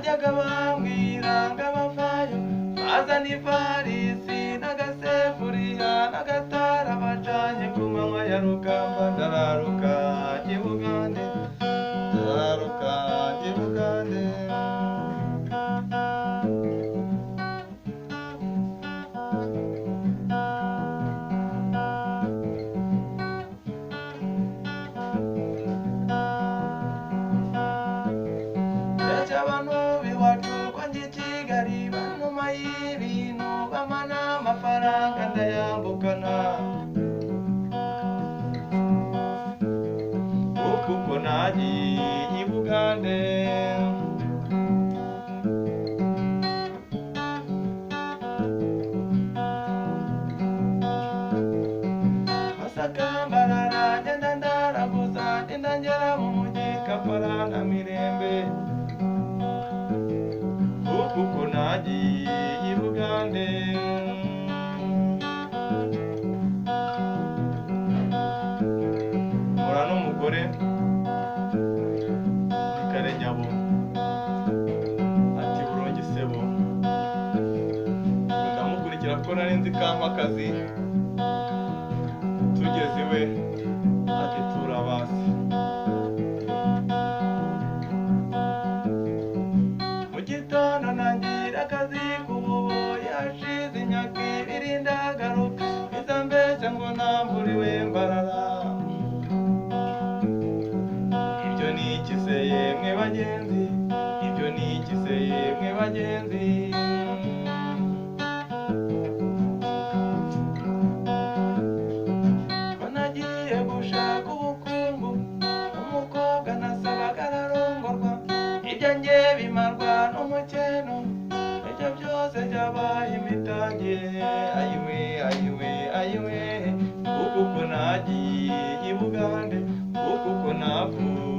Bajyaga bambwira ngo abavayo bazana ivarisi n'agasefuriya n'agatara bacanye ku manywa ya rugamba. Ndararuka njya i Bugande, ndararuka njya i Bugande. Mbese abantu b'iwacu ko njya i Kigali bantuma y'ibintu bamana amafaranga ndayambukana. Kuko nagiye i Bugande. Masaka Mbarara ngenda ndaraguza ngenda ngera mu mujyi Kampala na Mirembe. Kuko nagiye i Bugande. Mpura n'umugore ni Karenyabo ati burungi sebo. Ndamukurikira kuko nari nzi ko ampa akazi. Tugeze iwe ati turabasi. Mu gitondo ntangira akazi k'ububoyi, hashize imyaka ibiri ndagaruka iza mbeshya ngo namburiwe Mbarara. Ibyo ni iki se yemwe bagenzi? Ibyo ni iki se yemwe bagenzi? Ko nagiye gushaka ubukungu, umukobwa nasabaga ararongorwa, ibyanjye bimarwa n'umukeno, ibyo byose byabaye imitangire. Ayiwe ayiwe ayiwe, kuko nagiye i Bugande, kuko navuye